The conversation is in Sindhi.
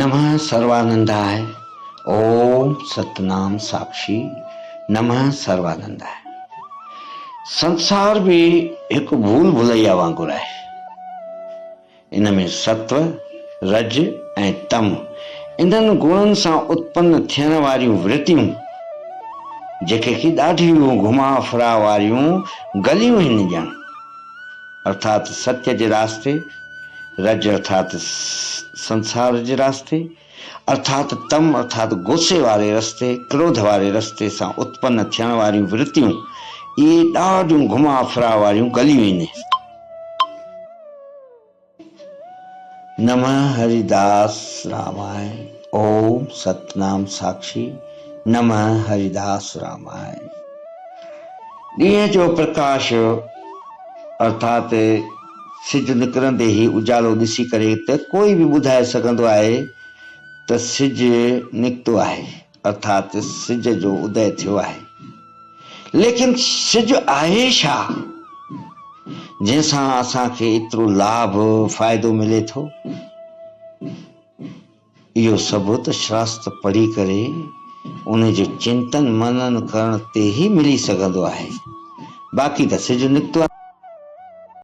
نمه سرواننداء اوم ستنام ساکشي نمه سرواننداء سنسار به هڪ ڀول ڀليا وانگر آهي. ان ۾ ستو، رج ۽ تم انهن گڻن سان اتپن ٿيڻ واريون ورتيون، جيڪي ڪي ڏاڍيون گهماء ڦراء واريون گليون هن ڄڻ، ارٿات ستيه جي راستي، رج ارٿات سنسار جي راستي، ارٿات تم ارٿات غصي واري رستي، ڪروڌ واري رستي سان اتپن ٿيڻ واريون ورتيون، اهي ڏاڍيون گهماء ڦراء واريون گليون هن. نمه هريداس رامائڻ اوم ستنام ساکشي نمه هريداس رامائڻ ڏينهن جو پرڪاش ارٿات سج نڪرندي ئي اجالو ڏسي ڪري ته ڪوئي به ٻڌائي سگهندو آهي ته سج نڪتو آهي ارٿات سج جو ادي ٿيو آهي. ليڪن سج آهي ڇا؟ جنهن سان اسان کي ايترو لاڀ، فائدو، ملي ٿو؟ اهو سڀ ته شاستر پڙهي ڪري ان جو چنتن منن ڪرڻ تي ئي ملي سگهندو آهي. باقي ته سج نڪتو آهي.